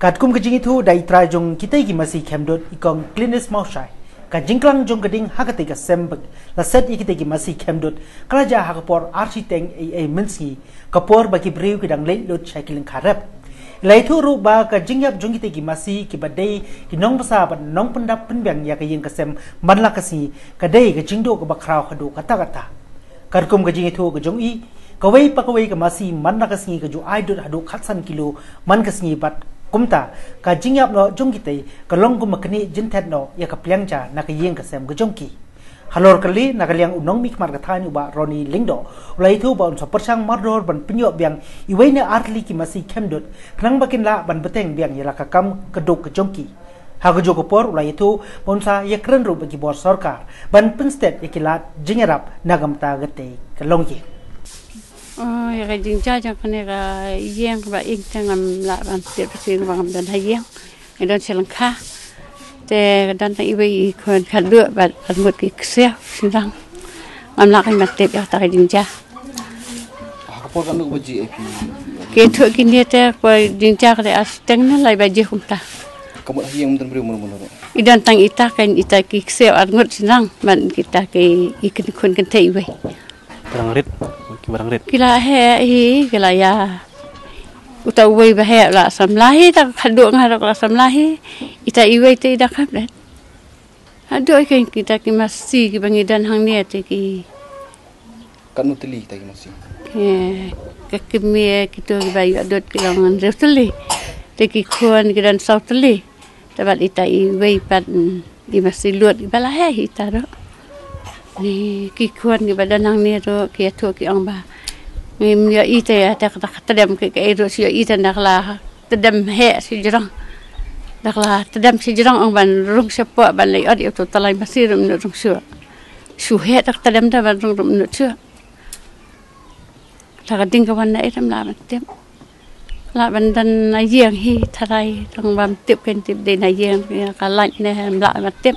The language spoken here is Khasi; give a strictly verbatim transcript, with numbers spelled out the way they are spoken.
Katkum ka jingithuh da i trai jong kitei ki masi khemdud, i kong Clenis Mawshai, ka jingklang jong ka ding ha katei ka sem ba la set ïa kitei ki masi khemdud ka la jia ha ka por ar shiteng ei ei mynsngi, ka por ba ki briew ki dang leit lut sha ki lyngkha rep. La ïathuh ruh ba ka jingïap jong kitei ki masi kiba dei ki nongbsa bad nongpyndap pynbiang ïa ka ïing ka sem man la ka sngi ka dei ka jingduh kaba khraw haduh katta katta. Katkum ka jingithuh ka jong i, kawei pa kawei ka masi man la ka sngi ka ju ai dud haduh khatsan kilo man ka sngi bad kumta ka jingïap noh jong kitei ka long kum ba knieh jingthet noh ïa ka pliang ja na ka ïing ka sem ka jong ki. Halor kali na ka liang u nongmihkhmat ka thaiñ u Bah Ronnie Lyngdoh u la ïathuh ba un sa pyrshang mardor ban pynïoh biang iwei ne ar tylli ki masi khemdud khnang ba kin lah ban bteng biang ïa la ka kam ka duk ka jong ki. Ha kajuh ka por u la ïathuh ba un sa ïakren ruh bad ki bor sorkar ban pynstet ïa ki lad jingïarap na ka bynta katei ka longïing. Oh, ïa ka jingjia jong kane ka ïing kaba ing te ngam lah ban tip shuh ba ngam don ha ïing. Ngi don shi lyngkha. Te ka don tang iwei i khun khadduh bad arngut ki ksiaw shynrang. Ngam lah ban tip ïa kata ka jingjia. Ha ka por katno baje phi? Ki thuh kine te ka jingjia ka dei ar shiteng ne lai baje kumta. Ka mut ha ïing ym don briew mano mano ruh? I don tang ita, kan ita ki ksiaw arngut shynrang, man kita ki i khun kynthei iwei. Ki dang rit, ki ba dang rit. Ki la heh hi, ki la ïa. Uta uwei ba heh la samla hi, ta khadduh nga ruh la samla hi. Ita iwei te i da kham dang. Haduh ïa kita ki masi kiba ngi don hangne te ki. Katno tylli kita ki masi? Eh, ka kmie kito kiba ïoh dud ki long hynriew tylli. Te ki khun ki don saw tylli. Te bad ita iwei pat, mm, i masi lut kiba la heh hi ita ruh. Ni ki khun kiba don hangne ruh ki ïathuh ki ong ba ngim ïoh ite ïa te ka tdem ki, kaei ruh shu ïoh ite na ka la tdem heh shajrong. Da ka la tdem shajrong ong ban rung shapoh ban leit ot ïa uto u tylli masi ruh ym nud rung shuh. Shu heh da ka tdem da ban rung ruh ym nud shuh. Ta ka ding ka wan na ïa ym lah ban tip. Lah ban don na ïing hi tharai tang bym tip, kan tip dei na ïing ïa ka lait ne ym lah ban tip.